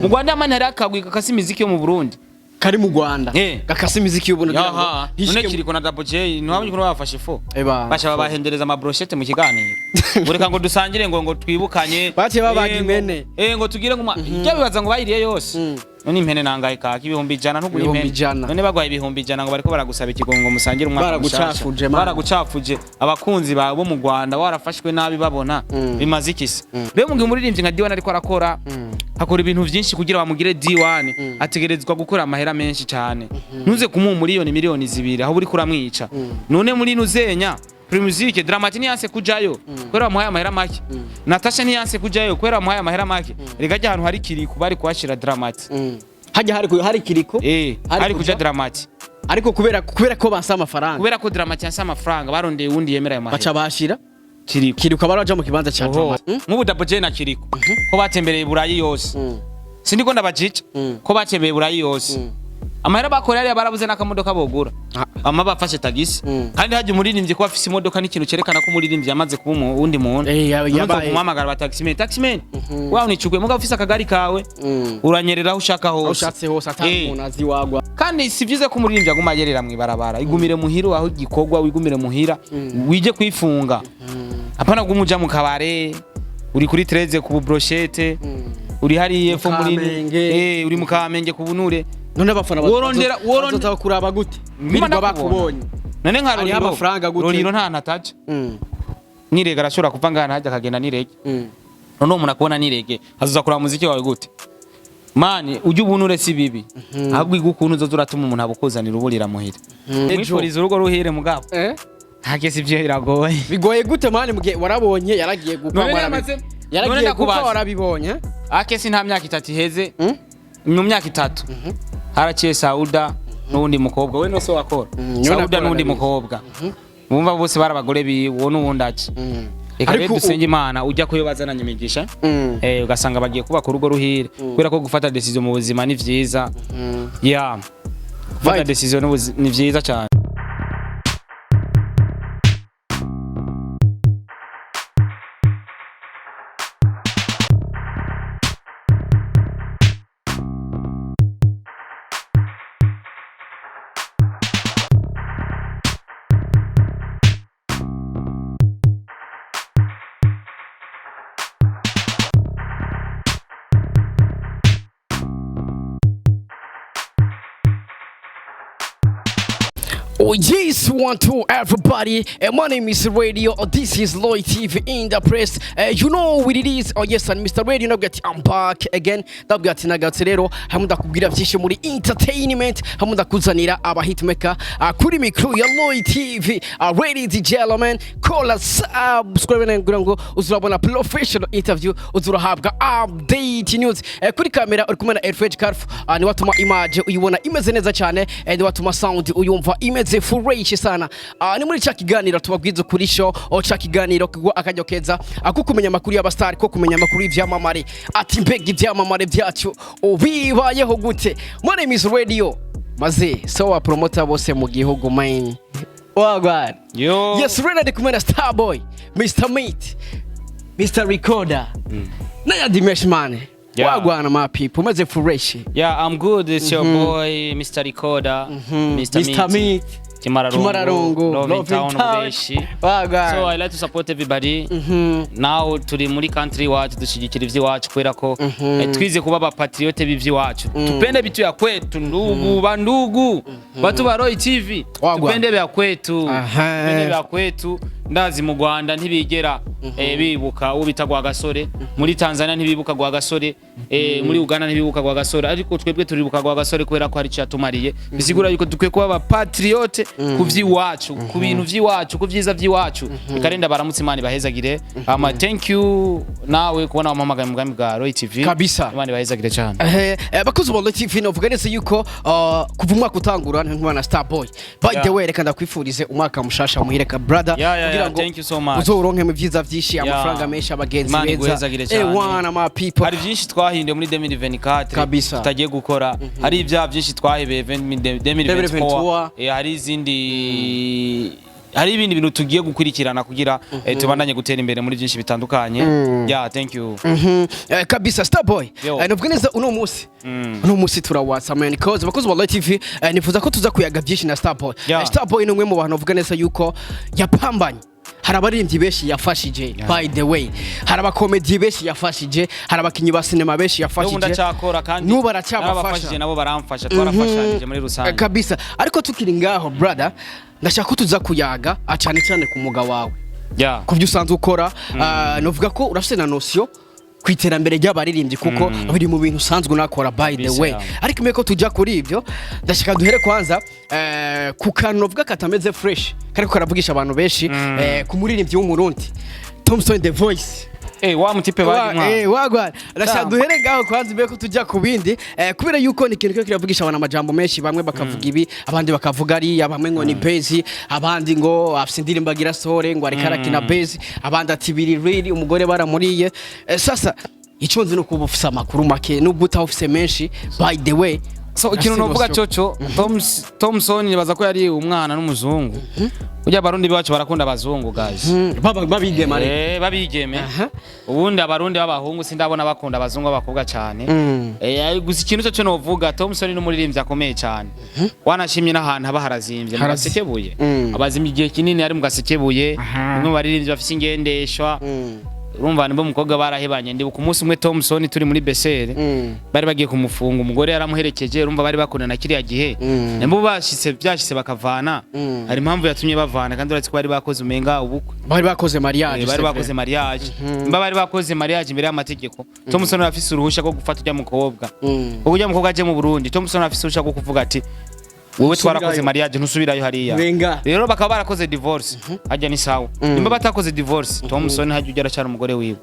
Mu Rwanda, man, hari akagwi gakasa imiziki yo mu Burundi. Kari mu Rwanda gakasa imiziki y'ubuntu kugira ngo Yaha, none ntishike Kiriko na Double J, ntiwabonye ukuntu bafashe fo? Eba. Baca babahendereza ama brochette mu kiganiro, ngo reka ngo dusangire, ngo twibukanye. Baciye babaga impene. Ngo tugire ngo ijya bibaza ngo bayiriye yose. None impene nangahe kaka? 100,000 ntugura Ibihumbi impene. ijana. None bagwaye 100,000 ngo bariko baragusaba ikigongo ngo musangire umwaka Baragucafuje, mushasha. man. Baragucafuje abakunzi bawe bo mu Rwanda, warafashwe nabi, babona bimaze iki se? Rero mu gihe umuririmbyi nka D1 ariko arakora, akora ibintu byinshi kugira bamugire D1, ategerezwa gukora amahera menshi cyane. Ntuze kumuha miliyoni, miliyoni 2, aho uriko uramwica. None muri nuzenya Primusic, Dramati ntiyanse kujayo kubera bamuhaye amahera make. Natasha ntiyanse kujayo kubera bamuhaye amahera make. Rega ajya ahantu hari Kiriku bari kuhashira Dramati. Hajya hari Kiriko. Hari hari kuja kuja? Dramati. Ariko kubera ko bansa amafaranga. Kubera ko Dramati yanse amafaranga, barondeye uwundi yemera ayo mahera. Baca bashira Kiriko. Kiriko baraja mu kibanza ca Oho. Drama. Nk'ubu Double J na Kiriko ko batembereye Burayi yose, sindiko ndabajica, ko batembereye Burayi yose, amahera bakorera hariya barabuze n'akamodoka bogura. Bama bafashe tagisi. Kandi hajya umuririmbyi kuba afise imodoka n'ikintu cerekana ko umuririmbyi yamaze kuba uwundi muntu. None kumuhamagara ba taximan, taximan wawe nicukuye, mugabo ufise akagari kawe, uranyerera aho ushaka aho hose. Ushatse hose atari umuntu azi wagwa. Kandi si vyiza ko umuririmbyi aguma ayerera mw'ibarabara. Igumire muhira aho igikorwa, wigumire muhira, wije kwifunga, apana guma uja mu kabare, uri kuri 13 ku brochette, uri hariya epfo muri Kamenge. Uri mu Kamenge ku bunure. None abafana bazoza kuraba gute? Nguma Birirwa ndakubona. bakubonye. None nka Hariho Roriro, amafaranga gute? Roriro nta ntataja nirega, arashobora kuva ngaha ntajya akagenda nirege. None umuntu akubona nirege azoza kuraba umuziki wawe gute? Man, ujya ubunure si bibi, ahubwo iga ukuntu uzoza uratuma umuntu abukuzanira uburira muhira. Mwifuriza urugo ruhire, mugabo ntagese ibyo biragoye. Bigoye gute, man, mugihe warabonye yaragiye gupfa? None namaze- none Yaragiye gupfa. ndakubaza. Warabibonye. Akesi nta myaka 3 iheze. Mu myaka 3 haraciye Sauda n'uwundi mukobwa we nose wakora. Niwe Sauda nakora, n'uwundi ndabizi. mukobwa bumva bose bari abagore biwe, uwo n'uwundi aca. Reka rero Ariko dusenge Imana ujya kuyo bazananye imigisha, ugasanga bagiye kubaka urugo ruhire, kubera ko gufata decision mu buzima ni vyiza. Yeah, gufata decision ni vyiza cyane. Oh yes, one two everybody. My name is Radio. Oh, this is Lloyd TV in the press. You know what it is. Oh yes, and Mr. Radio nabwo ati I'm back again. Ndabwo ati nagatse rero hamwe ndakubwira byinshi muri entertainment, hamwe ndakuzanira aba hitmaker kuri micro ya Lloyd TV. Ladies and gentlemen, call us subscribe kugira ngo uzurabona professional interview, uzurahabwa update news. Kuri kamera uri kumwe na Elfred Carf, ni watuma image uyibona imeze neza cyane, ni watuma sound uyumva imeze fresh sana. Ni muri ca kiganiro tubabwiza kuri show, o ca kiganiro kugwa akajyo keza, ko kumenya amakuru y'abastar, ko kumenya amakuru y'ivyamamare, ati mbega ivyamamare byacu ubibayeho gute? My name is Radio, maze so wa promoter bose mu gihugu, man, wagwan. Yo. Yes, Rena ndi kumwe na Starboy, Mr. Meat, Mr. Recorder. Naya Dimesh, man. Wagwan, my people, umeze fresh. Yeah, I'm good. It's your boy, Mr. Recorder, Mr. Mr. Meat, Meat. Kimararongo, Kimararongo, Love in Love in Town, Town. Ubeshi. Wagwan. So I like to support everybody. Now turi muri country iwacu, dushigikira ivy'iwacu kubera ko twize kuba abapatriote b'ivy'iwacu. Tupende vitu ya kwetu, ndugu bandugu, batu ba Roy TV. Wagwan. Tupende vya kwetu. Tupende vya kwetu. Ndazi mu Rwanda ntibigera bibuka uwo bita Rwagasore, muri Tanzania ntibibuka Rwagasore, muri Uganda ntibibuka Rwagasore, ariko twebwe turibuka Rwagasore kubera ko hari icyo yatumariye. Bisigura yuko dukwiye kuba abapatriote ku vy'iwacu, ku bintu vy'iwacu, ku vyiza vy'iwacu. Ikarenda baramutse, Imana ibahezagire. Ama thank you nawe kubona wampamagaye mu bwami bwa Roy TV. Kabisa. Imana ibahezagire cyane. Bakozi ba Roy TV, novuga neza yuko kuva umwaka utangura nk'umwana Starboy. By the way, reka ndakwifurize umwaka mushasha muhire ka brother, kugira ngo Thank you so much. uzoronke mu vyiza vyinshi, amafaranga menshi, abagenzi Imana beza. iguhezagire cyane. Wana my people. Hari byinshi twahinduye muri 2024 Kabisa. tutagiye gukora, hari ibyaha byinshi twahebeye 2024. 2024. Hari izindi Hari ibindi bintu tugiye gukurikirana kugira tubandanye gutera imbere muri byinshi bitandukanye. Yeah, thank you. Kabisa Starboy. Yo. Navuga neza uno munsi turawatsa man, cause bakozi ba Light TV, nifuza ko tuza kuyaga byinshi na Starboy. Starboy ni umwe mu bantu bavuga neza yuko yapambanye. Hari abaririmbyi benshi yafashije. By the way, hari abakomedi benshi yafashije, hari abakinyi ba sinema benshi N'ubu yafashije. ndacyakora kandi. N'ubu aracyabafasha. Narabafashije, nabo baramfasha, twarafashanije muri rusange. Kabisa. Ariko tukiri ngaho, brother, ndashaka ko tuza kuyaga cyane cyane ku mwuga wawe, ku byo usanzwe ukora. Novuga ko urafite na notion ku iterambere ry'abaririmbyi, kuko biri mu bintu usanzwe unakora, by the Kabisa. way. Ariko mbere ko tujya kuri ibyo, ndashaka duhere kwanza ku kantu novuga katameze fresh, kariko karavugisha abantu benshi, ku muririmbyi w'Umurundi Thompson the Voice. Wa mutipe bari mwa. Wagwan, ndashaka duhere ngaho kwanza mbere ko tujya ku bindi, kubera yuko ni ikintu kiriko kiravugisha abantu amajambo menshi. Bamwe bakavuga ibi, abandi bakavuga ariya, bamwe ngo ni bezi, abandi ngo afise indirimbo agira sore, ngo ariko arakina bezi, abandi ati biri riri umugore baramuriye. Sasa icyo nzi ni ukuba ufise amakuru make nubwo utaba ufise menshi, by the way. So ikintu novuga coco, Thompson nibaza ko yari umwana n'umuzungu. Burya Abarundi bacu barakunda abazungu, guys. Baba babigema rero. Babigeme. Ubundi Abarundi b'abahungu sindabona bakunda abazungu b'abakobwa cyane. Gusa ikintu cyo novuga, Thompson ni umuririmbyi akomeye cyane. Wanashimye n'ahantu haba harazimbye mu Gasekebuye. Abazimye igihe kinini ari mu Gasekebuye. Umwe mu baririmbyi bafise ingendeshwa. Urumva nimba umukobwa barahebanye, ndibuka umunsi umwe Thompson turi muri Besere, bari bagiye kumufunga, umugore yaramuherekeje. Urumva bari bakundana kiriya gihe. Nimba bashitse byashitse bakavana, hari impamvu yatumye bavana, kandi uretse ko bari bakoze umenga ubukwe. Bari bakoze mariage. Bari C'est vrai. bakoze mariage. Nimba bari bakoze mariage imbere y'amategeko, Thompson arafise uruhusha rwo gufata ujya mukobwa. Ubwo ujya mukobwa aje mu Burundi, Thompson arafise uruhusha rwo kuvuga ati: "Wowe twarakoze mariage, ntusubirayo hariya." Benga. Rero bakaba barakoze divorce, hajya ni sawa. Nimba batakoze divorce, Thompson hajya ujya aracara umugore wiwe,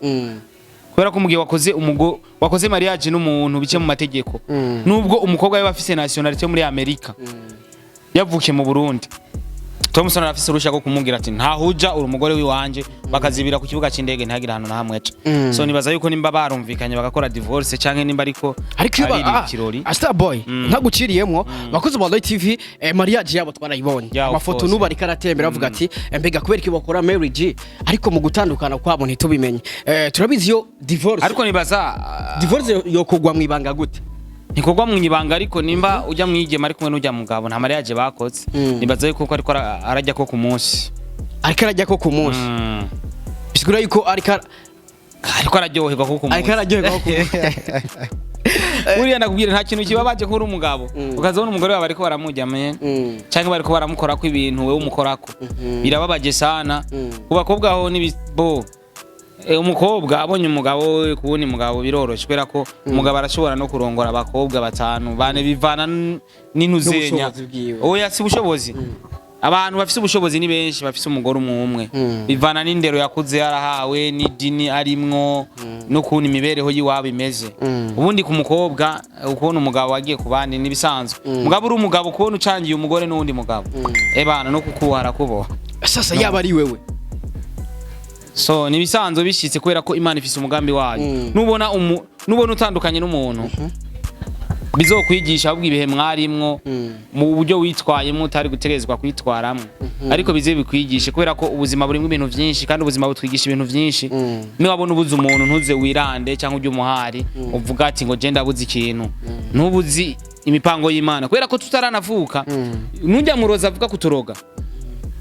kubera ko umugihe wakoze umugo wakoze mariage n'umuntu bice mu mategeko, nubwo umukobwa we afise nationality yo muri Amerika, yavukiye mu Burundi, Thompson arafise uruhushya rwo kumubwira ati: "Ntahuja, uri umugore w'iwanje." Bakazibira ku kibuga c'indege, ntihagire ahantu na hamwe aca. So nibaza yuko nimba barumvikanye bagakora divorce, canke nimba ariko Ariko iyo ari ikirori. Star Boy, ntaguciriyemwo, bakozi ba Roy TV, mariage yabo twarayibonye. Yeah, of Amafoto course. n'ubu ariko aratembera, avuga ati: "Mbega kubera iki bakora marriage ariko mu gutandukana kwabo ntitubimenye?" Turabizi iyo divorce, Ariko nibaza divorce yokogwa mu ibanga gute? Ntikorwa mu ibanga, ariko nimba ujya mwigema ari kumwe n'ujya mugabo, nta mariage bakoze, nibaza yuko ariko arajya ko ku munsi. Ariko arajya ko ku munsi. Bisigura yuko ariko Ariko araryoherwa ko ku munsi. Ariko araryoherwa ko ku munsi. Buriya ndakubwira, nta kintu kibabaje ko uri umugabo ukazabona umugore wawe bariko baramurya men, canke bariko baramukorako ibintu wewe umukorako. Birababaje sana. Ku bakobwa ho ni bo. Umukobwa abonye umugabo we kubona umugabo biroroshe, kubera ko umugabo arashobora no kurongora abakobwa batanu, bane, bivana n'intuzenya. N'ubushobozi bwiwe. Oya, si ubushobozi. Abantu bafise ubushobozi ni benshi bafise umugore umwe umwe. Bivana n'indero yakuze yarahawe, n'idini arimwo, n'ukuntu imibereho y'iwabo imeze. Ubundi ku mukobwa, ukubona umugabo wagiye ku bandi n'ibisanzwe. Mugabo uri umugabo, kubona ucangiye umugore n'uwundi mugabo, ebana no kukuboha arakuboha. Sasa yaba ari wewe? So nibisanzwe bishitse, kubera ko Imana ifise umugambi wayo. Nubona nubona utandukanye n'umuntu, bizokwigisha ahubwo ibihe mwarimwo, mu buryo witwayemo utari gutegerezwa kwitwaramwo, ariko bize bikwigishe, kubera ko ubuzima burimo ibintu vyinshi, kandi ubuzima butwigisha ibintu vyinshi. Niwabona ubuze umuntu, ntuze wirande cyangwa ujye umuhari uvuga ati ngo je ndabuze ikintu. Ntubuzi imipango y'Imana, kubera ko tutaranavuka. Nujya muroza avuga kuturoga,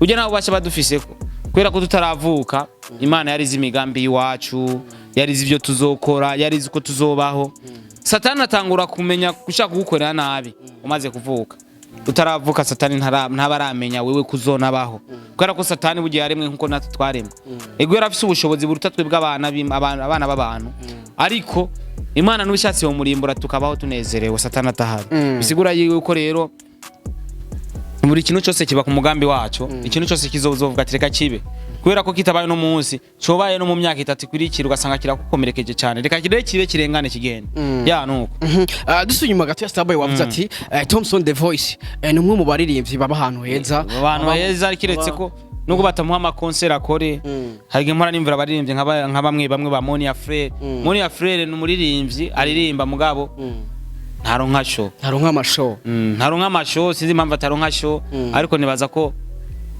ujya ntawe ubasha badufiseko, kubera ko tutaravuka Imana yarizi imigambi y'iwacu, yarizi ibyo tuzokora, yarizi uko tuzobaho. Satani atangura kumenya gushaka kugukorera nabi umaze kuvuka. Utaravuka, Satani ntaba aramenya wewe kuzonabaho, kubera ko Satani bugiye yaremwe nkuko natwe twaremwe. Ego, yari afise ubushobozi buruta twebwe abana b'abantu, ariko Imana n'ubishatse murimbura tukabaho tunezerewe Satani atahari. Bisigura yuko rero buri kintu cyose kiba ku mugambi wacu. Ikintu cyose kizozovuga ati reka kibe, kubera ko kitabaye no munsi cobaye no mu myaka 3 ikurikira, ugasanga kirakukomerekeje cyane. Reka kire kibe, kirengane, kigende ya nuko. Dusubiye inyuma gato ya Starboy, wavuze ati Thompson the Voice ni umwe mu baririmbyi baba ahantu heza. Abantu heza, kiretse ko nubwo batamuha amakonseri akore. Hari igihe mpora nimvura abaririmbyi nka bamwe bamwe ba Monia Frere. Monia Frere ni umuririmbyi aririmba, mugabo ntaronka show. Ntaronka amashow. Ntaronka amashow, sinzi impamvu ataronka show, ariko nibaza ko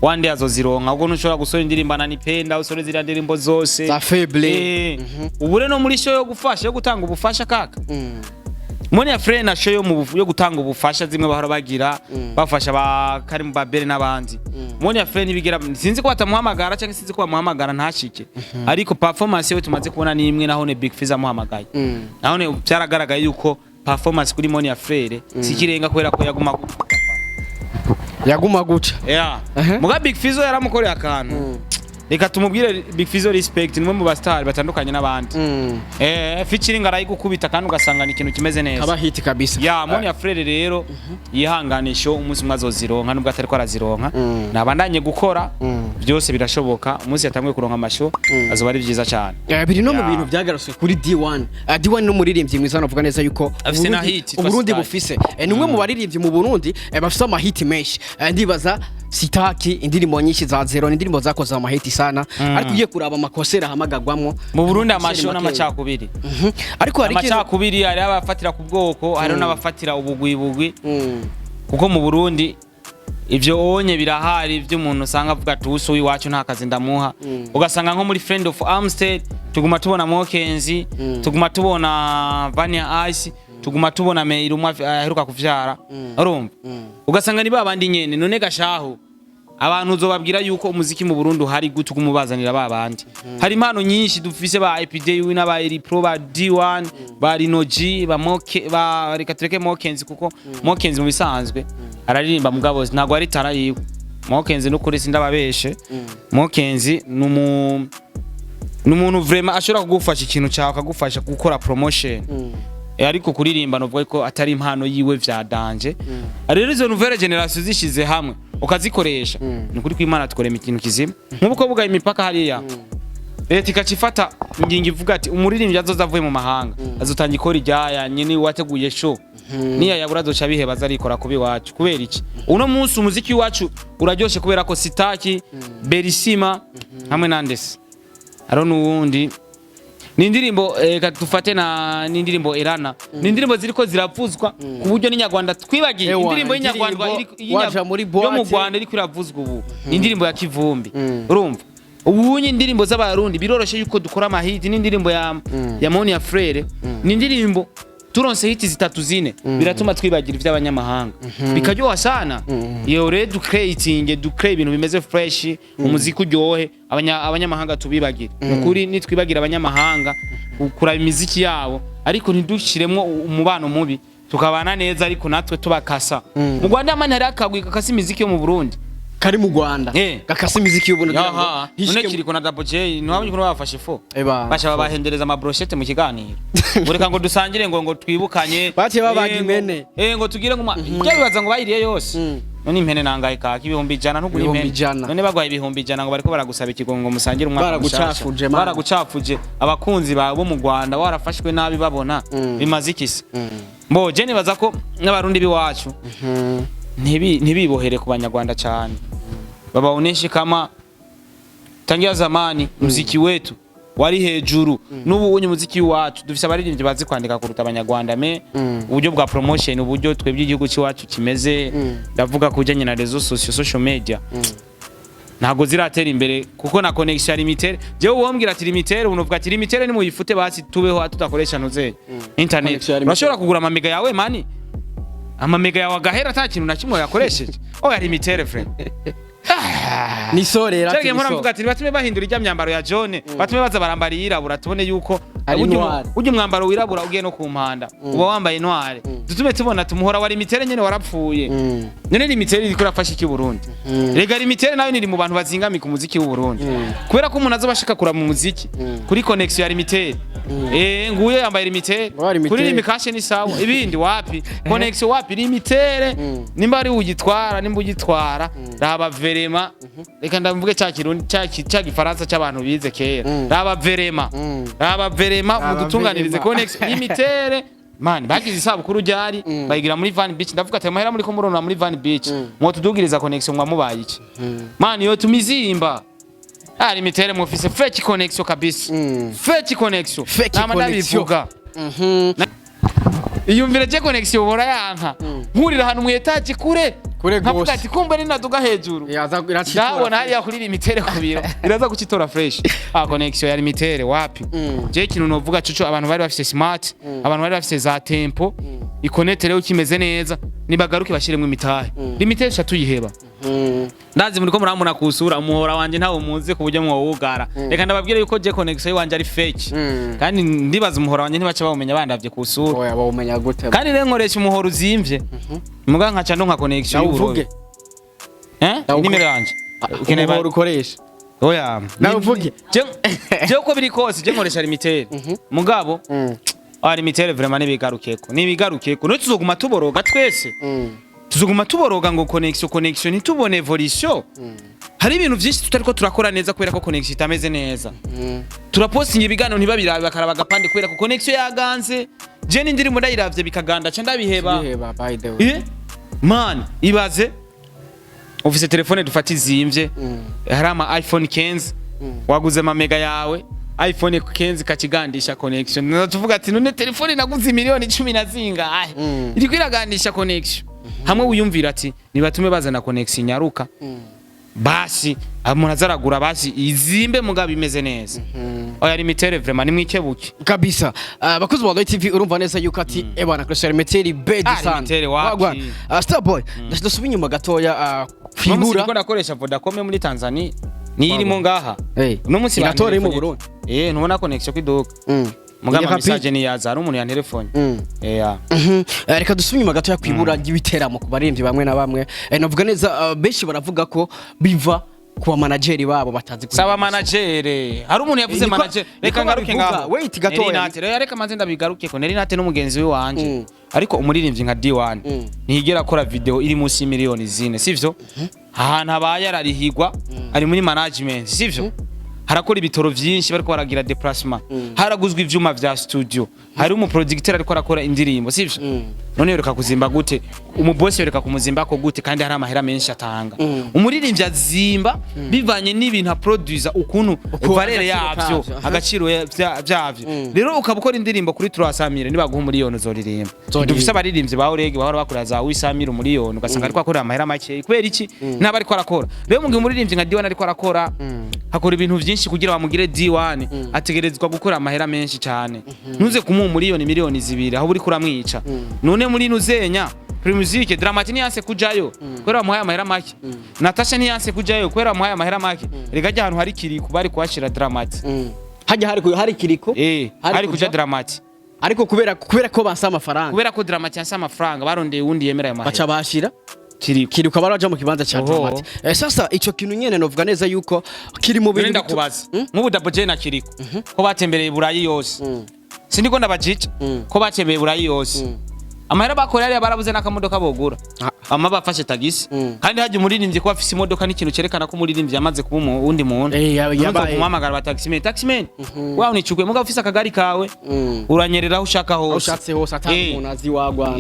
Wande azozironka, ubwo ntushobora gusohora indirimbo ananipenda, usore ziriya ndirimbo zose za faible. Ubu rero no muri show yo gufasha, yo gutanga ubufasha kaka, Monia Fleur na show yo gutanga ubufasha zimwe bahora bagira, bafasha ba Karim Babere n'abandi. Monia Fleur ntibigera, sinzi ko batamuhamagara cyangwa sinzi ko bamuhamagara ntashike, ariko performance we tumaze kubona ni imwe, naho ne Big Fizz amuhamagaye, naho ne byaragaragaye yuko performance kuri Monia Fleur sikirenga, kubera ko yaguma Yaguma guca. Yeah. Muga Big Fizzo yaramukoreye akantu. Reka tumubwire Big Fizzo respect, ni umwe mu ba star batandukanye n'abandi. Featuring arayigukubita kandi ugasanga ni ikintu kimeze neza. Kaba hit kabisa. Ya Monia Fleur rero yihanganisho, umunsi umwe azozironka nubwo atari ko arazironka. Nabandanye gukora, byose birashoboka. Umunsi yatanguye kuronka ama show azoba ari byiza cyane. Biri no mu Ya. bintu byagarutswe kuri D1. D1 ni umuririmbyi mwiza, navuga neza yuko Afise na Uburundi- hit yitwa Uburundi Sitaki. bufise. Ni umwe mu baririmbyi mu Burundi bafise amahiti menshi. Ndibaza Sitaki, indirimbo nyinshi za Zero ni indirimbo zakoze amahiti sana, ariko ugiye kuraba ama concert ahamagagwamwo Mu Burundi ama concert ama show makeya. n'amacakubiri. Ariko hari ikintu Amacakubiri, hari abafatira ku bwoko, hari n'abafatira ubugwibugwi, kuko mu Burundi ivyo onye birahari vy'umuntu usanga avuga ati usu iwacu nta kazi ndamuha. Ugasanga nko muri Friend of Amstel tuguma tubona Mokenzi, tuguma tubona Vania Ice, tuguma tubona Meir umwe aheruka kuvyara, urumva, ugasanga ni babandi nyene. None gashaho abantu uzobabwira yuko umuziki mu Burundi uhari gute ugumubazanira ba bandi? Hari impano nyinshi dufise, ba IPD n'aba Eri Pro, ba D1, ba Rino G, ba Moke, ba reka tureke Mokenzi, kuko Mokenzi mu bisanzwe araririmba, mugabo ntabwo ari tara yiwe Mokenzi. N'ukuri sindababeshe, Mokenzi ni umuntu vraiment ashobora kugufasha ikintu cyawe, akagufasha gukora promotion. Ariko kuririmba novuga ko atari impano yiwe vya danger. Rero izo nouvelle génération zishize hamwe ukazikoresha, ni ukuri kw'Imana tukorema ikintu kizima. Nk'uko bugaye imipaka hariya, leta ikacifata ingingo ivuga ati umuririmbyi azoza avuye mu mahanga azotanga ikora iryaya nyene wateguye show, niya yabura azoca biheba arikora kuba iwacu. Kubera iki? Uno munsi umuziki wacu uraryoshe kubera ko Sitaki, Berisima hamwe na Ndese, hariho n'uwundi, ni indirimbo reka dufate na n'indirimbo Erana, ni indirimbo ziriko ziravuzwa ku buryo n'inyarwanda twibagiye. Ewa, indirimbo y'inyarwanda indirimbo waja muri yo mu boîte. Rwanda iriko iravuzwa ubu ni indirimbo ya Kivumbi. Urumva ubunye indirimbo z'Abarundi biroroshe yuko dukora amahiti n'indirimbo ya Monia Frere, ni indirimbo turonse hit zitatu zine biratuma twibagira ivy'abanyamahanga, bikaryoha sana. Iyo rero ducreating, ducreate ibintu bimeze fresh, umuziki uryohe, abanyamahanga tubibagire. Nukuri nitwibagira abanyamahanga kuraba imiziki yabo, ariko ntidushiremwo umubano mubi, tukabana neza ariko natwe tubakasa. Mu Rwanda mani hari akagwi gakasa imiziki yo mu Burundi. Kari mu Rwanda gakasa imiziki y'ubuntu kugira ngo Yaha, none ntishike kiriko na Double J, ntiwabonye ukuntu bafashe fo? Eba. Basha babahendereza ama brochette mu kiganiro, ngo reka ngo dusangire, ngo twibukanye. Baciye babaga impene. Ngo tugire ngo ibyo bibaza ngo bayiriye yose. None impene nangahe kaka? 100,000 ntugura Ibihumbi impene. ijana. None bagwaye 100,000 ngo bariko baragusaba ikigongo ngo musangire umwaka Baragucafuje, mushasha. man. Baragucafuje. Abakunzi bawe bo mu Rwanda warafashwe nabi babona bimaze iki se? Mbo je nibaza ko n'Abarundi biwacu ntibibohere ku Banyarwanda cyane, babaoneshe kama tangia zamani muziki wetu wari hejuru. N'ubu unye muziki wacu dufise abaririmbyi bazi kwandika kuruta Abanyarwanda, mais uburyo bwa promotion, uburyo twebwe igihugu cyacu kimeze, ndavuga kujanye na réseaux sociaux, social media, ntabwo ziratera imbere, kuko na connexion ya Lumitel, jewe uwombwira ati Lumitel, unovuga ati Lumitel nimuyifute basi tubeho tudakoresha ntuze internet. Connexion ya Lumitel. Urashobora kugura amamega yawe mani, amamega yawe agahera ata kintu na kimwe yakoresheje. Oya, Lumitel friend. Ni sorera. Cyari mpora mvuga ati batume bahindura ijya myambaro ya jaune, batume baza barambara iyirabura, tubone yuko Ari noir. Ujya umwambaro wirabura ugiye no ku mpanda uba wambaye noir, dutume tubona tumuhora wa Lumitel nyene warapfuye. None Lumitel iriko irafasha iki Burundi? Rega Lumitel nayo niri mu bantu bazingamika umuziki w'u Burundi, kubera ko umuntu azoba ashaka kuraba umuziki kuri connexion ya Lumitel, nguye yambaye Lumitel. Wa Lumitel. Kuri Lumicash ni sawa, ibindi wapi, connexion wapi, Lumitel nimba ari ugitwara, nimba ugitwara raba vraiment, reka ndavuge cya Kirundi, cya Gifaransa cy'abantu bize kera, raba vraiment, raba vraiment, Raba mudutunganirize vraiment. connexion Lumitel man. Bagize isabukuru ryari bayigira muri Van Beach, ndavuga ati amahera muri ko murona muri Van Beach mwotudugiriza connexion, mwamubaye iki man? Yo tumizimba ah, Lumitel mufise fake connexion kabisa, fake connexion. Fake Nama connexion. ndabivuga. Iyumvire je connexion ubora yanka nkurira ahantu mu étage kure. Kure Nkavuga gose. ati kumbe ninaduga hejuru Yaza iracitora. Ndabona hariya kuri Lumitel ku biro iraza kucitora fresh. Ah, connection ya Lumitel wapi. Je, ikintu novuga cuco, abantu bari bafise smart, abantu bari bafise za Tempo, Econet rero kimeze neza, nibagaruke bashiremwo imitahe. Lumitel sha tuyiheba. Ndazi muriko muramubona kusura, umuhora wanje ntawo muzi ku buryo mwowugara. Reka ndababwire yuko je connection yiwanje ari fake, kandi ndibaza umuhora wanje ntibaca bawumenya bandavye kusura. Oya, bawumenya gute? Kandi rero nkoresha umuhora uzimvye, muga nkaca ndonka connection Nawuvuge. y'uburobe. Eh, Nawuvuge. nimero yanje ukeneye Umuhora ukoresha. Oya. Nawuvuge. Je, uko biri kose, je nkoresha Lumitel. Mugabo ah, Lumitel vraiment nibigarukeko, nibigarukeko. None tuzoguma tuboroga twese? Tuzoguma tuboroga ngo connection, connection, ntitubone evolution. Hari ibintu byinshi tutariko turakora neza kubera ko connection itameze neza. Turapostinga ibiganiro ntibabirabe, bakaraba agapande kubera ko connection yaganze. Je n'indirimbo ndayiravye bikaganda, ca ndabiheba. Biheba, by the way. Eh? Man, ibaze ufise telefone dufata izimvye, hari ama iPhone 15, waguze ama mega yawe, iPhone 15 kakigandisha connection. Naza tuvuga ati none telefone naguze miliyoni 10 na zingahe iriko iragandisha connection? Hamwe wiyumvira ati nibatume bazana connection nyaruka, basi umuntu azaragura basi izimbe mugabo imeze neza. Oya, Lumitel vraiment nimwikebuke. Kabisa. Bakozi ba Roy TV, urumva neza yuko ati ebana koresha Lumitel bedi Ah, sana. Lumitel wapi? Wagwan. Starboy, ndasubira inyuma gatoya Uno munsi kwibura. ndiko ndakoresha Vodacom yo muri Tanzania, niyo irimo ngaha. Hey. Uno munsi Iratora iri mu bantelefone. Burundi. Eh, ntubona connection kwiduka? Mugabo Iya, message niyaza, hari umuntu yantelefone. Eh. Reka dusubire inyuma gatoya kwibura ry'ibiteramo ku baririmbyi bamwe na bamwe. Navuga neza, benshi baravuga ko biva ku bamanageri babo batazi Saba manager, hari umuntu yavuze manager. Niko Reka ngaruke babivuga. ngaho. Wait gatoya. Nerinate rero, reka manze ndabigaruke ko Nerinate n'umugenzi we wanje. Ariko umuririmbyi nka D1 ntiyigera akora video iri munsi y'imiliyoni 4, sivyo? Ahantu abaye ararihigwa, ari muri management, sivyo? Harakora ibitoro vyinshi, bariko baragira déplacement, haraguzwa ivyuma vya studio, hari umuproducteur ariko arakora indirimbo, sivyo? None yoreka kuzimba gute? Umubosi yoreka kumuzimbako gute kandi hari amahera menshi atanga? Umuririmbyi azimba bivanye n'ibintu aproduza, ukuntu valeur agaciro yavyo, kavyo, aha. Agaciro vyavyo. Rero ukaba ukora indirimbo kuri 300 mille, nibaguha umuriyoni uzoririmba. Uzoririmba. Dufise abaririmbyi ba Oreg bahora bakora za 800 mille, umuriyoni, ugasanga ariko akorera amahera make. Kubera iki? Naba ariko arakora. Rero mu gihe umuririmbyi nka D1 ariko arakora, akora ibintu vyinshi kugira bamugire D1, ategerezwa gukora amahera menshi cyane. Ntuze kumuha umuriyoni, miliyoni 2, aho uri kuramwica. None muri nuzenya Primusic, Dramati ntiyanse kujayo kubera bamuhaye amahera make. Natasha ntiyanse kujayo kubera bamuhaye amahera make. Rega ajya ahantu hari Kiriku bari kuhashira Dramati. Hajya hari Kiriko. Eh, hari kuja kuja Dramati. Ariko kubera ko bansa amafaranga. Kubera ko Dramati yanse amafaranga, barondeye uwundi yemera ayo mahera. Baca bashira Kiriko. Kiriko, baraja mu kibanza ca Oho. Dramati. Sasa ico kintu nyene novuga neza yuko kiri mu None bintu ndakubaza, nk'ubu Double J na Kiriko ko batembereye Burayi yose, sindiko ndabajica, ko batembereye Burayi yose, amahera bakorera hariya barabuze n'akamodoka bogura, Ah. ama bafashe tagisi. Kandi hajya umuririmbyi kuba afise imodoka n'ikintu cerekana ko umuririmbyi yamaze kuba uwundi muntu. Yabaye. Kumuhamagara ba taximan, taximan wawe unichukue, mugabo ufise akagari kawe uranyerera aho ushaka Aho hose. ushatse hose atari umuntu azi wagwana.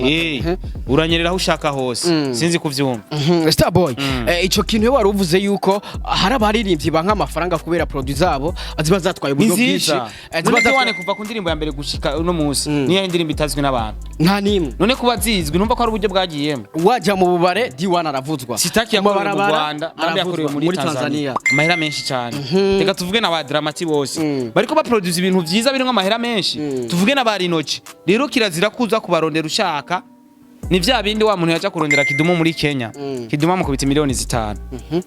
Uranyerera aho ushaka hose, sinzi kuvyumva. Starboy, ico kintu iyo wari uvuze yuko hari abaririmbyi banka amafaranga kubera produit zabo ziba zatwaye Ni uburyo bwinshi. nziza. Ziba None zatwaye D1 kuva ku ndirimbo ya mbere gushika uno munsi, niyo indirimbo itazwi n'abantu? Nta nimwe. None kuba zizwi, numva ko ari uburyo bwagiyemo. Wajya mu bubare, D1 aravuzwa. Sitaki Mu yakorewe mu mabarabara, Rwanda kandi aravuzwa. yakorewe muri Tanzania, amahera menshi cyane. Reka tuvuge na ba Dramati bose bariko baproduce ibintu vyiza birimo amahera menshi, tuvuge na ba Rinoci. Rero kirazira kuza kubarondera ushaka ni vya bindi wa muntu yaja kurondera Kidumu muri Kenya, Kidumu amukubita miliyoni 5.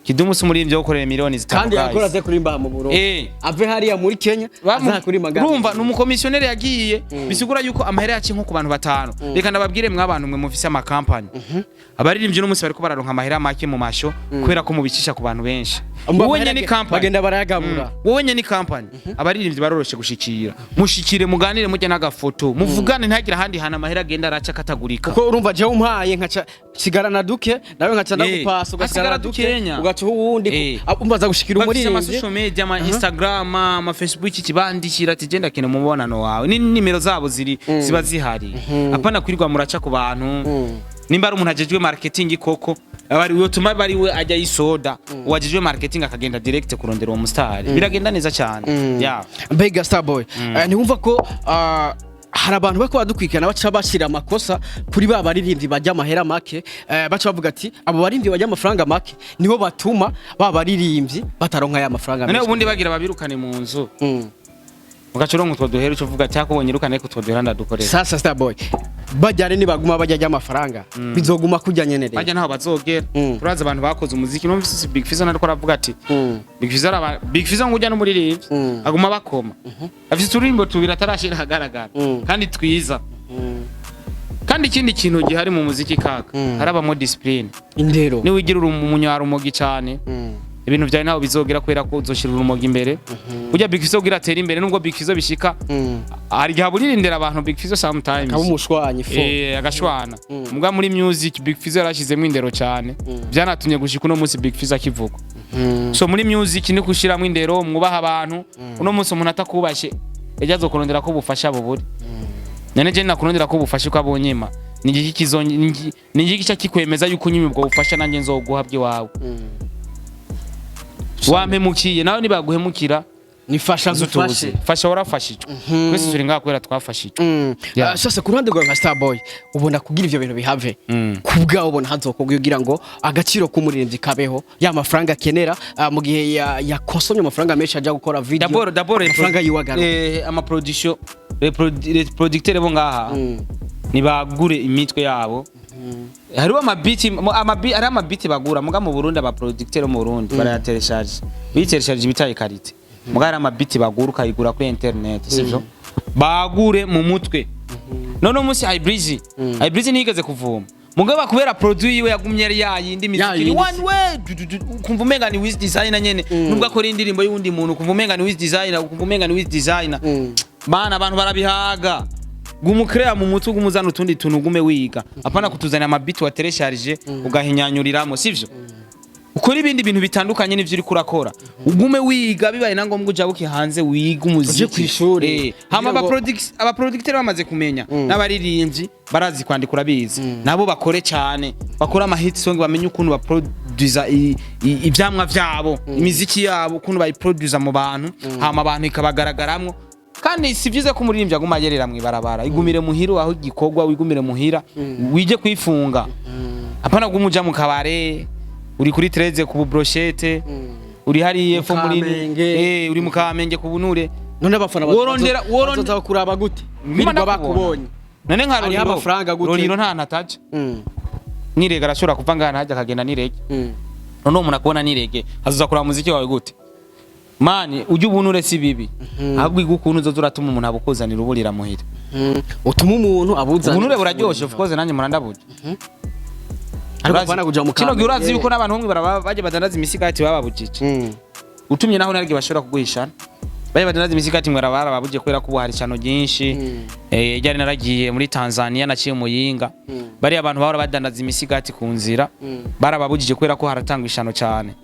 Kidumu si umuririmbyi wo gukorera miliyoni 5, Kandi guys. yakora aze kurimba mu Burundi. Ave hariya muri Kenya aza kurimba ngaha. Urumva ni umukomisiyoneri yagiye, bisigura yuko amahera yaciye nko ku bantu batanu. Reka ndababwire mwabantu mwe mufise amakampani, abaririmbyi uno munsi bariko bararonka amahera make mu masho kubera ko mubicisha ku bantu benshi. Wowe nyene ni company. Bagenda barayagabura. Wowe nyene ni company, abaririmbyi baroroshe gushikira. Mushikire, muganire, mujye n'agafoto, muvugane, ntagire ahandi hantu amahera agenda araca akatagurika. Kuko urumva jewe umpaye nkaca sigarana duke, nawe nkaca ndagupasa ugasigara Hasigara duke, dukenya. ugaca uwundi umva aza gushikira Bafise ama umuririmbyi. social media, ama Instagram, ama Facebook, ikibandikira ati genda kene umubonano wawe, ni nimero zabo ziri ziba zihari. Apana kwirirwa muraca ku bantu. Nimba ari umuntu ajejwe marketing koko, abari yotuma bari we ajya yisoda, uwajejwe marketing akagenda direct kurondera uwo mustar, biragenda neza cyane, yeah. Mbega Starboy, ntiwumva ko Hari abantu bako badukurikirana baca bashira amakosa kuri ba baririmbyi bajya amahera make, baca bavuga ati abo baririmbyi bajya amafaranga make nibo batuma ba baririmbyi bataronka ya mafaranga None menshi. ubundi bagira babirukane mu nzu, ugaca uronka utwo duhera, uca uvuga ati akubonye irukane, ariko utwo duhera ndadukorera. Sasa Starboy, bajyane nibaguma bajya amafaranga, bizoguma kujya nyene rero. Bajya ntaho bazogera. Turazi abantu bakoze umuziki. Numvise Big Fizzo nariko aravuga ati Big Fizzo araba Big Fizzo ngo ujya n'umuririmbyi aguma bakoma, afise uturirimbo tubiri atarashira ahagaragara kandi twiza. Kandi ikindi kintu gihari mu muziki kaka, harabamo discipline. Indero. Niba ugira uri umunyarumogi cyane, ibintu byawe ntaho bizogera, kubera ko uzoshira urumogi imbere. Burya Big Fizzo kugira atere imbere, nubwo Big Fizzo bishika, hari igihe aburirindira abantu Big Fizzo sometimes. Kaba umushwanyi fo. Eh, agashwana. Muga muri music Big Fizzo yarashizemo indero cyane, byanatumye gushika uno munsi Big Fizzo akivugwa. So muri music ni gushiramo indero, mwubaha abantu. Uno munsi umuntu atakubashe, ejo azokurondera ko ubufasha buburi. None je nakurondera ko ubufasha ukabonyima, ni igiki kizonye, ni igiki cya kikwemeza yuko unyima ubwo bufasha nanjye nzoguha bw'iwawe? Wampemukiye, nawe nibaguhemukira nifasha uzutuze. gufashe. Fasha, warafashijwe. Twese turi ngaha kubera twafashijwe. Yeah. Ah, sasa ku ruhande rwawe nka Starboy, ubona kugira ivyo bintu bihave, ku bwawe ubona hazokorwa kugira ngo agaciro k'umuririmbyi kabeho, ya mafaranga akenera, mu gihe yakonsomye amafaranga menshi aja gukora video, D'abord amafaranga yiwe agaruka? Ama production, les producteurs bo ngaha nibagure imitwe yabo. Hariho amabiti, hariho amabiti bagura, muga mu Burundi aba producteur mu Burundi barayatereshaje, bitereshaje ibitaye qualité. Muga hari amabiti bagura, ukayigura kuri internet, sivyo? Bagure mu mutwe. None umunsi Ibreezy, Ibreezy ntiyigeze kuvuma, mugabo kubera produit yiwe yagumye ari yayindi, imiziki ni Yayindi. one way du- du- du- ukumva umenga ni Wiz Designer nyene, nubwo akora indirimbo y'uwundi muntu, ukumva umenga ni Wiz Designer, ukumva umenga ni Wiz Designer. Bana, abantu barabihaga. Guma ukereya mu mutwe, gume uzana utundi tuntu, ugume wiga, apana kutuzanira amabiti wateresharije ugahinyanyuriramo, sivyo? Ukora ibindi bintu bitandukanye n'ivyo uriko urakora, ugume wiga, bibaye na ngombwa ujabuke hanze wiga umuziki. Uje kw'ishuri. Hama Kugira ngo abaproducteur bamaze kumenya n'abaririmbyi barazi kwandika, urabizi, nabo bakore cyane, bakore ama hit song, bamenye ukuntu baproduza ivyamwa vyabo, imiziki yabo, ukuntu bayiproduza mu bantu, hama abantu ikabagaragaramwo. Kandi si vyiza ko umuririmbyi aguma ayerera mw'ibarabara. Igumire muhira, aho igikorwa wigumire muhira, wige kwifunga, apana guma uja mu kabare, uri kuri 13 ku brochette, uri hariya epfo muri Kamenge. Uri mu Kamenge ku bunure. None abafana bazoza kuraba gute Nguma birirwa ndakubona. bakubonye? None nka Hariho Roriro, amafaranga gute? Roriro nta ntaja nirega, arashobora kuva ngaha ntajya akagenda nirege. None uwo muntu akubona nirege azoza kuraba muziki wawe gute? Mani, ujye ubunure si bibi, ahubwo iga ukuntu uzoza uratuma umuntu abukuzanira uburira muhira. Utuma umuntu abuzana. Ubunure buraryoshe, of course, nanjye murandaburya. Ariko apana kuja mu Kino gihe urazi Kamenge. yuko n'abantu bamwe bajya badandaza imisigati bababujije. Utumye naho naryo bashobora kuguhishana. Bajya badandaza imisigati mwara barababuje kubera ko ubu hari ishano ryinshi. Ryari naragiye muri Tanzania, naciye Muyinga, bariya abantu bahora badandaza imisigati ku nzira barababujije kubera ko haratangwa ishano cyane.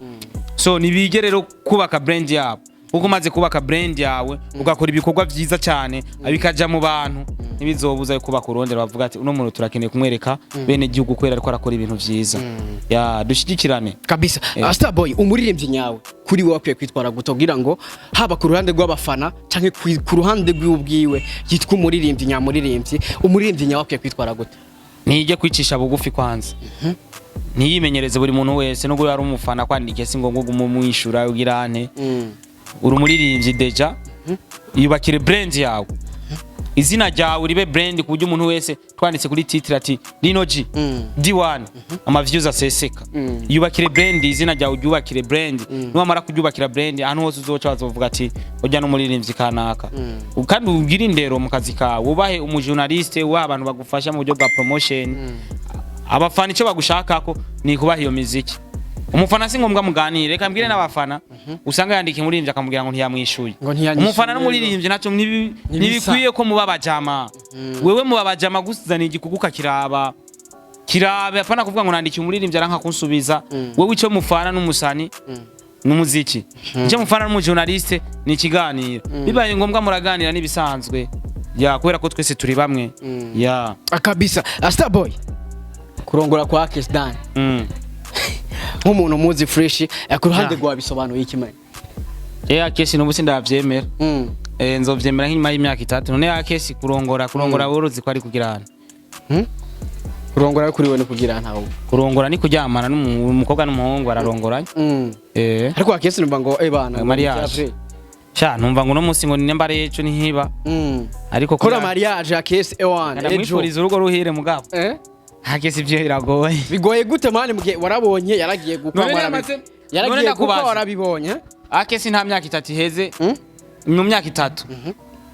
So nibige rero kubaka brand yabo, kuko umaze kubaka brand yawe, ugakora ibikorwa byiza cyane, bikaja mu bantu, ntibizobuza yo kubaka urondera bavuga ati uno muntu turakeneye kumwereka bene gihugu kubera ariko arakora ibintu vyiza. Ya, dushigikirane. Kabisa. Starboy, umuririmbyi nyawe kuri wowe akwiye kwitwara gute kugira ngo haba ku ruhande rw'abafana canke ku ruhande rw'ubwiwe yitwa umuririmbyi nyamuririmbyi? Umuririmbyi nyawe akwiye kwitwara gute? Ntiyige kwicisha bugufi kwanza, ntiyimenyereze buri muntu wese, nubwo yari umufana kwandika si ngombwa ugume umwishura ugira ante. Uri umuririmbyi déjà, yubakire brand yawe, izina ryawe ribe brand, ku buryo umuntu wese twanditse kuri titre ati Lino G D1, ama views aseseka. Yubakire brand, izina ryawe uryubakire brand. Niwamara kuryubakira brand, ahantu hose uzoca bazovuga ati ujya n'umuririmbyi kanaka. Kandi ugire indero mu kazi kawe, wubahe umujournaliste, wubahe abantu bagufasha mu buryo bwa promotion. Abafana icyo bagushakako ni kubaha iyo miziki. Umufana si ngombwa muganire. Reka mbwire n'abafana, usanga yandika umuririmbyi akamubwira ngo ntiyamwishuye. Ngo ntiyanyishuye. Umufana n'umuririmbyi ntacyo Ntibisa. ntibikwiye ko muba abajama. Wewe muba abajama gusizana igikugu ukakiraba kirabe, apana kuvuga ngo nandikiye umuririmbyi aranka kunsubiza. Wewe icyo mufana n'umusani n'umuziki, icyo mufana n'umujournaliste ni ikiganiro. Bibaye ngombwa muraganira n'ibisanzwe, ya, kubera ko twese turi bamwe, ya. Kabisa. Starboy, kurongora kwa Akes Dan, nk'umuntu muzi fresh, ku ruhande rwawe bisobanuye iki, man? Yeah, kesi n'ubu sindavyemera. Nzovyemera nk'inyuma y'imyaka 3. None akesi kurongora uruzi ko ari kugira hano? Kurongora kuri we ni kugira ntawe? Kurongora ni kuryamana n'umukobwa n'umuhungu bararongoranye. Ariko akesi numva ngo bana Mariage. Sha, numva ngo uno munsi ngo ni nimba ari ejo ntihiba. Ariko Kora mariage akesi ewana ejo. Ndamwifuriza urugo ruhire, mugabo akesi ivyo biragoye. Bigoye gute, man, mugihe warabonye yaragiye gukwa? None namaze- none Yaragiye gukwa. ndakubaza. Warabibonye. Akesi nta myaka 3 iheze. Mu myaka 3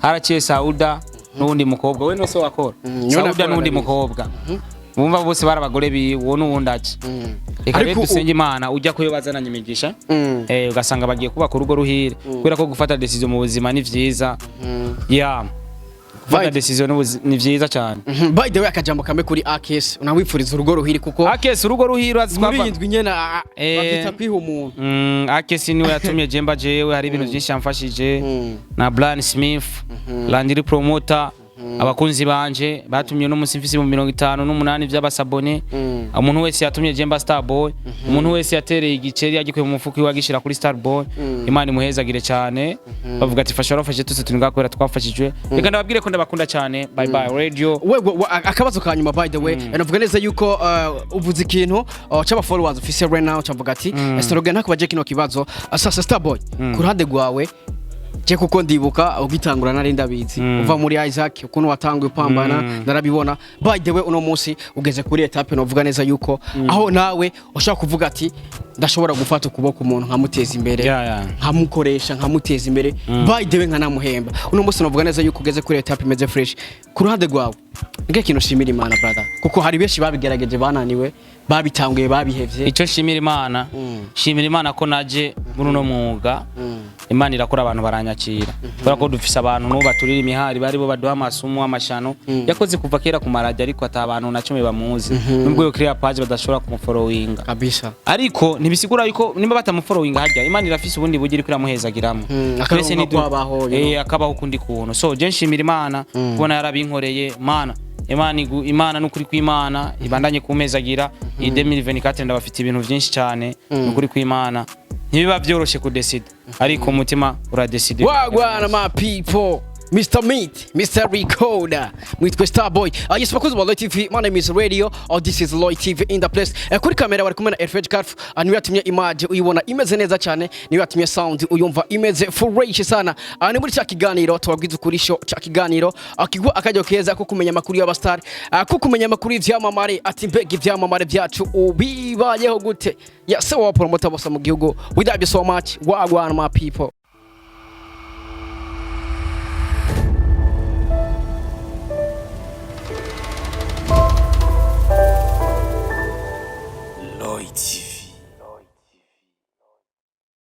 haraciye Sauda n'uwundi mukobwa we nose wakora. Niwe Sauda nakora, n'uwundi ndabizi. mukobwa bumva bose bari abagore biwe, uwo n'uwundi aca. Reka rero Ariko dusenge Imana ujya kuyo bazananye imigisha. Ugasanga bagiye kubaka urugo ruhire, kubera ko gufata decision mu buzima ni vyiza. Yeah, gufata decision ni vyiza cyane. By the way, akajambo kamwe kuri akesi, unawifuriza urugo ruhire kuko Akesi urugo ruhire muri twava iyi ndwi nyene bakita kwiha umuntu. Akesi niwe yatumye jemba jewe, hari ibintu byinshi yamfashije na Brian Smith, Landry Promoter, abakunzi banje batumye no musi mfise mu 58 by'abasabone. Umuntu wese yatumye jemba Starboy, umuntu wese yatereye igiceri yagikuye mu mufuko iwe agishira kuri Starboy, Imana imuhezagire cyane. Bavuga ati fasha warafashe, twese turi ngaha kubera twafashijwe. Reka ndababwire ko ndabakunda cyane. Bye bye, radio. We akabazo ka nyuma, by the way, navuga neza yuko uvuze ikintu c'aba followers ufise right now, cavuga ati slogan ntakubaje kino kibazo. Sasa Starboy, ku ruhande rwawe, je kuko ndibuka ugitangura nari ndabizi, uva muri Isaac ukuntu watanguye upambana, narabibona. By the way, uno munsi ugeze kuri étape novuga neza yuko aho nawe ushobora kuvuga ati ndashobora gufata ukuboko umuntu nkamuteza imbere, nkamukoresha, nkamuteza imbere, by the way nkanamuhemba. Uno munsi novuga neza yuko ugeze kuri étape imeze fresh. Ku ruhande rwawe, nicyo kintu ushimira Imana, brother, kuko hari benshi babigerageje bananiwe, babitanguye babihevye? Icyo shimira Imana, shimira Imana ko naje muri uno mwuga, Imana irakora, abantu baranyakira, kubera ko dufise abantu n'ubu baturira imihari, bari bo baduha amasumu amashano yakoze kuva kera ku maradiyo, ariko ata abantu na cumi bamuzi, nubwo yo kiriya page badashobora kumufollowinga. Ariko ntibisigura yuko nimba batamufollowinga harya, Imana irafise ubundi buryo iriko iramuhezagiramo. Akaronka kwabaho, you know. Akabaho ukundi kuntu. So je nshimira Imana kubona yarabinkoreye. Mana, Imana Imana n'ukuri kw'Imana ibandanye kumpezagira. Iyi 2024 ndabafite ibintu byinshi cyane. N'ukuri kw'Imana ntibiba byoroshe kudesida, ariko umutima uradesida. Wagwan my people. Mr. Meat, Mr. Recorder, mwitwe Starboy. Yes, bakozi ba Lloyd TV, my name is Radio. Oh, this is Lloyd TV in the place. Kuri kamera bari kumwe na Elfred Carf. Niwe yatumye image uyibona imeze neza cyane, niwe yatumye sound uyumva imeze fresh sana. Ni muri cya kiganiro tubabwiza ukuri show, cya kiganiro kiguha akajyo keza ko kumenya amakuru y'abastar, ko kumenya amakuru y'ivyamamare, ati mbega ivyamamare byacu ubibayeho gute? Ya se wa promoter bose mu gihugu. We love you so much. Wagwan my people.